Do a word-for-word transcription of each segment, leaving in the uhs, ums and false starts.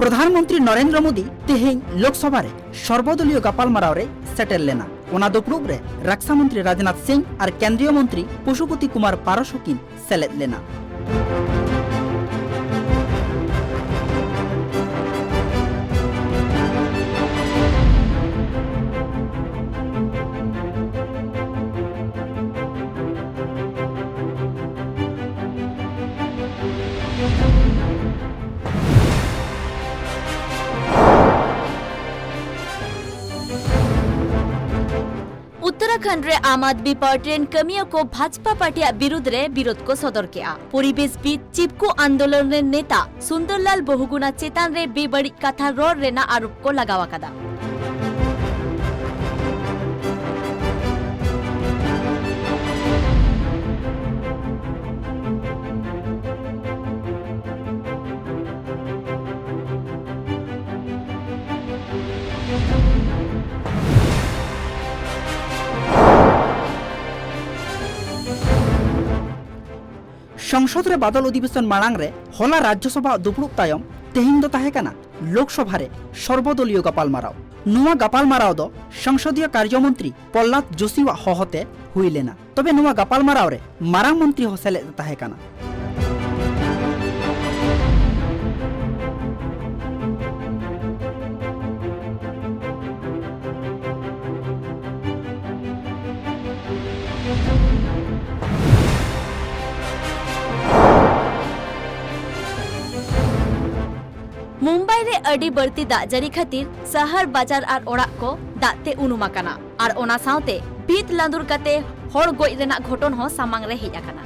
ᱯᱨᱚᱫᱷᱟᱱ ᱢᱚᱱᱛᱨᱤ ᱱᱚᱨᱮᱱᱫᱨᱚ ᱢᱳᱫᱤ ᱛᱮᱦᱮᱧ ᱞᱳᱠᱥᱚᱵᱷᱟ ᱨᱮ ᱥᱚᱨᱵᱚᱫᱚᱞᱤᱭᱚ ᱜᱟᱯᱟᱞᱢᱟᱨᱟᱣ ᱨᱮ ᱥᱮᱴᱮᱨ ᱞᱮᱱᱟ᱾ ᱚᱱᱟ ᱫᱩᱯᱲᱩᱵ ᱨᱮ ᱨᱟᱠᱥᱟ ᱢᱚᱱᱛᱨᱤ ᱨᱟᱡᱽᱱᱟᱛᱷ ᱥᱤᱝ ᱟᱨ ᱠᱮᱱᱫᱨᱤᱭᱚ ᱢᱚᱱᱛᱨᱤ ᱯᱚᱥᱩᱯᱚᱛᱤ ᱠᱩᱢᱟᱨ ᱯᱟᱨᱚᱥ ᱦᱚᱸᱠᱤᱱ ᱥᱮᱞᱮᱫ ᱞᱮᱱᱟ᱾ ᱩᱛᱛᱚᱨᱟᱠᱷᱚᱸᱰ ᱨᱮ ᱟᱢ ᱟᱫᱢᱤ ᱯᱟᱨᱴᱤ ᱨᱮᱱ ᱠᱟᱹᱢᱤᱭᱟᱹ ᱠᱚ ᱵᱷᱟᱡᱽᱯᱟ ᱯᱟᱨᱴᱤᱭᱟᱜ ᱵᱤᱨᱩᱫᱽ ᱨᱮ ᱵᱤᱨᱳᱫ ᱠᱚ ᱥᱚᱫᱚᱨ ᱠᱮᱫᱼᱟ᱾ ᱯᱚᱨᱤᱵᱮᱥ ᱵᱤᱫ ᱪᱤᱯᱠᱳ ᱟᱱᱫᱳᱞᱚᱱ ᱨᱮᱱ ᱱᱮᱛᱟ ᱥᱩᱱᱫᱚᱨᱞᱟᱞ ᱵᱚᱦᱩᱜᱩᱱᱟ ᱪᱮᱛᱟᱱ ᱨᱮ ᱵᱮᱵᱟᱹᱲᱤᱡ ᱠᱟᱛᱷᱟ ᱨᱚᱲ ᱨᱮᱱᱟᱜ ᱟᱨᱳᱯ ᱠᱚ ᱞᱟᱜᱟᱣ ᱟᱠᱟᱫᱟ᱾ ᱥᱚᱝᱥᱚᱫ ᱨᱮ ᱵᱟᱫᱚᱞ ᱚᱫᱷᱤᱵᱮᱥᱚᱱ ᱢᱟᱲᱟᱝ ᱨᱮ ᱦᱚᱞᱟ ᱨᱟᱡᱽᱭᱚᱥᱚᱵᱷᱟ ᱫᱩᱯᱲᱩᱵ ᱛᱟᱭᱚᱢ ᱛᱮᱦᱮᱧ ᱫᱚ ᱛᱟᱦᱮᱸ ᱠᱟᱱᱟ ᱞᱳᱠᱥᱚᱵᱷᱟ ᱨᱮ ᱥᱚᱨᱵᱚᱫᱚᱞᱤᱭᱚ ᱜᱟᱯᱟᱞᱢᱟᱨᱟᱣ᱾ ᱱᱚᱣᱟ ᱜᱟᱯᱟᱞᱢᱟᱨᱟᱣ ᱫᱚ ᱥᱚᱝᱥᱚᱫᱤᱭᱚ ᱠᱟᱨᱡᱚ ᱢᱚᱱᱛᱨᱤ ᱯᱨᱚᱦᱞᱟᱫ ᱡᱳᱥᱤᱣᱟᱜ ᱦᱚᱦᱚᱛᱮ ᱦᱩᱭ ᱞᱮᱱᱟ᱾ ᱛᱚᱵᱮ ᱱᱚᱣᱟ ᱜᱟᱯᱟᱞᱢᱟᱨᱟᱣ ᱨᱮ ᱢᱟᱨᱟᱝ ᱢᱚᱱᱛᱨᱤ ᱦᱚᱸ ᱥᱮᱞᱮᱫ ᱮ ᱛᱟᱦᱮᱸ ᱠᱟᱱᱟ᱾ ᱢᱩᱢᱵᱟᱭ ᱨᱮ ᱟᱹᱰᱤ ᱵᱟᱹᱲᱛᱤ ᱫᱟᱜ ᱡᱟᱹᱲᱤ ᱠᱷᱟᱹᱛᱤᱨ ᱥᱟᱦᱟᱨ, ᱵᱟᱡᱟᱨ ᱟᱨ ᱚᱲᱟᱜ ᱠᱚ ᱫᱟᱜ ᱛᱮ ᱩᱱᱩᱢ ᱟᱠᱟᱱᱟ ᱟᱨ ᱚᱱᱟ ᱥᱟᱶᱛᱮ ᱵᱷᱤᱛ ᱞᱟᱸᱫᱩᱨ ᱠᱟᱛᱮ ᱦᱚᱲ ᱜᱚᱡ ᱨᱮᱱᱟᱜ ᱜᱷᱚᱴᱚᱱ ᱦᱚᱸ ᱥᱟᱢᱟᱝ ᱨᱮ ᱦᱮᱡ ᱟᱠᱟᱱᱟ᱾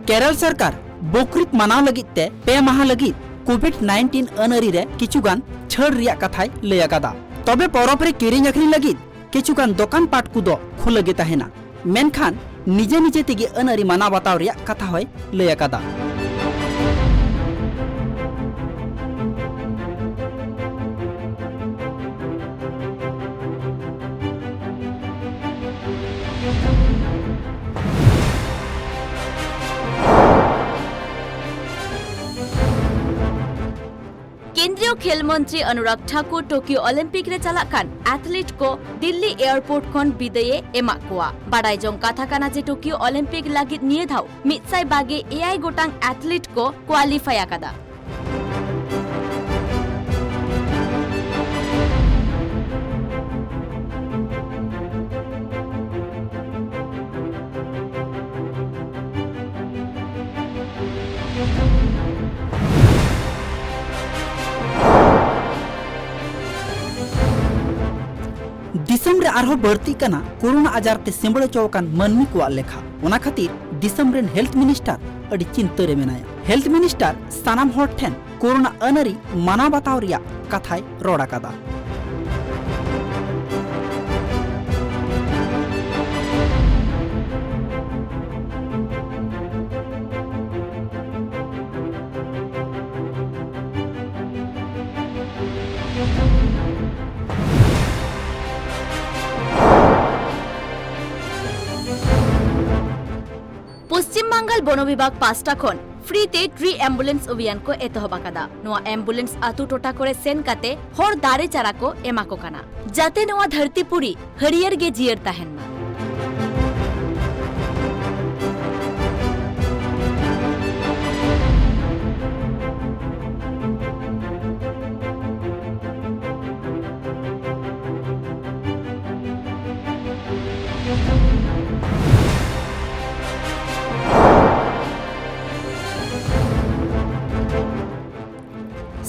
ᱠᱮᱨᱚᱞ ᱥᱚᱨᱠᱟᱨ ᱵᱚᱠᱨᱤᱫ ᱢᱟᱱᱟᱣ ᱞᱟᱹᱜᱤᱫ ᱛᱮ ᱯᱮ ᱢᱟᱦᱟ ᱞᱟᱹᱜᱤᱫ ᱠᱳᱵᱷᱤᱰ ᱱᱟᱭᱤᱱᱴᱤᱱ ᱟᱹᱱ ᱟᱹᱨᱤ ᱨᱮ ᱠᱤᱪᱷᱩ ᱜᱟᱱ ᱪᱷᱟᱹᱲ ᱨᱮᱭᱟᱜ ᱠᱟᱛᱷᱟᱭ ᱞᱟᱹᱭ ᱟᱠᱟᱫᱟ᱾ ᱛᱚᱵᱮ ᱯᱚᱨᱚᱵᱽ ᱨᱮ ᱠᱤᱨᱤᱧ ᱟᱹᱠᱷᱨᱤᱧ ᱞᱟᱹᱜᱤᱫ ᱠᱤᱪᱷᱩᱜᱟᱱ ᱫᱚᱠᱟᱱ ᱯᱟᱴ ᱠᱚᱫᱚ ᱠᱷᱩᱞᱟᱹ ᱜᱮ ᱛᱟᱦᱮᱱᱟ, ᱢᱮᱱᱠᱷᱟᱱ ᱱᱤᱡᱮ ᱱᱤᱡᱮ ᱛᱮᱜᱮ ᱟᱹᱱ ᱟᱹᱨᱤ ᱢᱟᱱᱟᱣ ᱵᱟᱛᱟᱣ ᱨᱮᱭᱟᱜ ᱠᱟᱛᱷᱟ ᱦᱚᱸᱭ ᱞᱟᱹᱭ ᱟᱠᱟᱫᱟ᱾ ᱠᱮᱱᱫᱨᱤᱭᱚ ᱠᱷᱮᱞ ᱢᱚᱱᱛᱨᱤ ᱚᱱᱩᱨᱟᱜᱽ ᱴᱷᱟᱠᱩᱨ ᱴᱳᱠᱤᱭᱳ ᱚᱞᱤᱢᱯᱤᱠ ᱨᱮ ᱪᱟᱞᱟᱜ ᱠᱟᱱ ᱟᱛᱷᱞᱤᱴ ᱠᱚ ᱫᱤᱞᱞᱤ ᱮᱭᱟᱨᱯᱳᱨᱴ ᱠᱷᱚᱱ ᱵᱤᱫᱟᱹᱭᱮ ᱮᱢᱟᱜ ᱠᱚᱣᱟ᱾ ᱵᱟᱰᱟᱭ ᱡᱚᱝ ᱠᱟᱛᱷᱟ ᱠᱟᱱᱟ ᱡᱮ ᱴᱳᱠᱤᱭᱳ ᱚᱞᱤᱢᱯᱤᱠ ᱞᱟᱹᱜᱤᱫ ᱱᱤᱭᱟᱹ ᱫᱷᱟᱣ ᱢᱤᱫ ᱥᱟᱭ ᱵᱟᱜᱮ ᱮᱭᱟᱭ ᱜᱚᱴᱟᱝ ᱟᱛᱷᱞᱤᱴ ᱠᱚ ᱠᱣᱟᱞᱤᱯᱷᱟᱭ ᱟᱠᱟᱫᱟ᱾ ᱫᱤᱥᱚᱢ ᱨᱮ ᱟᱨᱦᱚᱸ ᱵᱟᱹᱲᱛᱤᱜ ᱠᱟᱱᱟ ᱠᱳᱨᱳᱱᱟ ᱟᱡᱟᱨ ᱛᱮ ᱥᱤᱢᱵᱲᱟᱹ ᱦᱚᱪᱚ ᱟᱠᱟᱱ ᱢᱟᱹᱱᱢᱤ ᱠᱚᱣᱟᱜ ᱞᱮᱠᱷᱟ᱾ ᱚᱱᱟ ᱠᱷᱟᱹᱛᱤᱨ ᱫᱤᱥᱚᱢ ᱨᱮᱱ ᱦᱮᱞᱛᱷ ᱢᱤᱱᱤᱥᱴᱟᱨ ᱟᱹᱰᱤ ᱪᱤᱱᱛᱟᱹ ᱨᱮ ᱢᱮᱱᱟᱭᱟ᱾ ᱦᱮᱞᱛᱷ ᱢᱤᱱᱤᱥᱴᱟᱨ ᱥᱟᱱᱟᱢ ᱦᱚᱲ ᱴᱷᱮᱱ ᱠᱳᱨᱳᱱᱟ ᱟᱹᱱ ᱟᱹᱨᱤ ᱢᱟᱱᱟᱣ ᱵᱟᱛᱟᱣ ᱨᱮᱭᱟᱜ ᱠᱟᱛᱷᱟᱭ ᱨᱚᱲ ᱟᱠᱟᱫᱟ᱾ ᱯᱚᱥᱪᱤᱢ ᱵᱟᱝᱜᱟᱞ ᱵᱚᱱᱚ ᱵᱤᱵᱷᱟᱜᱽ ᱯᱟᱥᱴᱟ ᱠᱷᱚᱱ ᱯᱷᱨᱤ ᱛᱮ ᱴᱨᱤ ᱮᱢᱵᱩᱞᱮᱱᱥ ᱚᱵᱷᱤᱭᱟᱱ ᱠᱚ ᱮᱛᱚᱦᱚᱵ ᱟᱠᱟᱫᱟ᱾ ᱱᱚᱣᱟ ᱮᱢᱵᱩᱞᱮᱱᱥ ᱟᱹᱛᱩ ᱴᱚᱴᱷᱟ ᱠᱚᱨᱮ ᱥᱮᱱ ᱠᱟᱛᱮ ᱦᱚᱲ ᱫᱟᱨᱮ ᱪᱟᱨᱟ ᱠᱚ ᱮᱢᱟ ᱠᱚ ᱠᱟᱱᱟ, ᱡᱟᱛᱮ ᱱᱚᱣᱟ ᱫᱷᱟᱹᱨᱛᱤ ᱯᱩᱨᱤ ᱦᱟᱹᱨᱭᱟᱹᱲ ᱜᱮ ᱡᱤᱭᱟᱹᱲ ᱛᱟᱦᱮᱱ ᱢᱟ᱾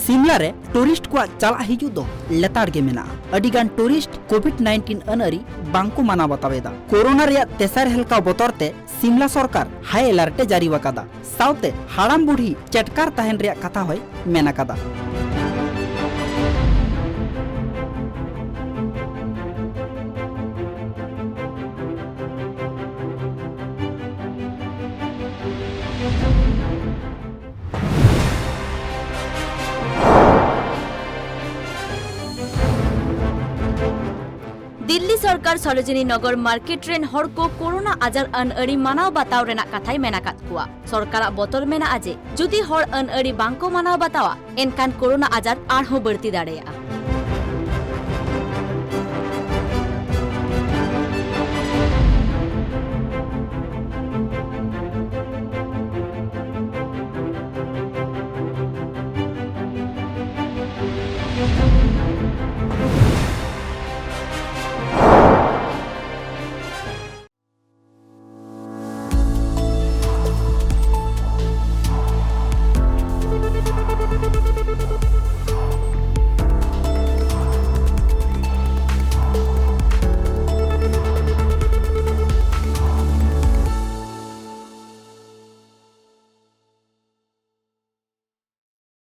ᱥᱤᱢᱞᱟ ᱨᱮ ᱴᱩᱨᱤᱥᱴ ᱠᱚᱣᱟᱜ ᱪᱟᱞᱟᱜ ᱦᱤᱡᱩᱜ ᱫᱚ ᱞᱮᱛᱟᱲ ᱜᱮ ᱢᱮᱱᱟᱜᱼᱟ᱾ ᱟᱹᱰᱤ ᱜᱟᱱ ᱴᱩᱨᱤᱥᱴ ᱠᱳᱵᱷᱤᱰ ᱱᱟᱭᱤᱱᱴᱤᱱ ᱟᱹᱱ ᱟᱹᱨᱤ ᱵᱟᱝ ᱠᱚ ᱢᱟᱱᱟᱣ ᱵᱟᱛᱟᱣ ᱮᱫᱟ᱾ ᱠᱳᱨᱳᱱᱟ ᱨᱮᱭᱟᱜ ᱛᱮᱥᱟᱨ ᱦᱮᱞᱠᱟᱣ ᱵᱚᱛᱚᱨ ᱛᱮ ᱥᱤᱢᱞᱟ ᱥᱚᱨᱠᱟᱨ ᱦᱟᱭ ᱮᱞᱟᱨᱴ ᱮ ᱡᱟᱹᱨᱤ ᱟᱠᱟᱫᱟ᱾ ᱥᱟᱶᱛᱮ ᱦᱟᱲᱟᱢ ᱵᱩᱰᱷᱤ ᱪᱮᱴᱠᱟᱨ ᱛᱟᱦᱮᱱ ᱨᱮᱭᱟᱜ ᱠᱟᱛᱷᱟ ᱦᱚᱸᱭ ᱢᱮᱱ ᱟᱠᱟᱫᱟ᱾ ᱥᱚᱨᱠᱟᱨ ᱥᱚᱨᱳᱡᱤᱱᱤ ᱱᱚᱜᱚᱨ ᱢᱟᱨᱠᱮᱴ ᱨᱮᱱ ᱦᱚᱲ ᱠᱚ ᱠᱳᱨᱳᱱᱟ ᱟᱡᱟᱨ ᱟᱹᱱᱟᱹᱲᱤ ᱢᱟᱱᱟᱣ ᱵᱟᱛᱟᱣ ᱨᱮᱱᱟᱜ ᱠᱟᱛᱷᱟᱭ ᱢᱮᱱ ᱟᱠᱟᱫ ᱠᱚᱣᱟ᱾ ᱥᱚᱨᱠᱟᱨᱟᱜ ᱵᱚᱛᱚᱨ ᱢᱮᱱᱟᱜᱼᱟ ᱡᱮ ᱡᱩᱫᱤ ᱦᱚᱲ ᱟᱹᱱᱟᱹᱲᱤ ᱵᱟᱝ ᱠᱚ ᱢᱟᱱᱟᱣ ᱵᱟᱛᱟᱣᱟ, ᱮᱱᱠᱷᱟᱱ ᱠᱳᱨᱳᱱᱟ ᱟᱡᱟᱨ ᱟᱨᱦᱚᱸ ᱵᱟᱹᱲᱛᱤ ᱫᱟᱲᱮᱭᱟᱜᱼᱟ᱾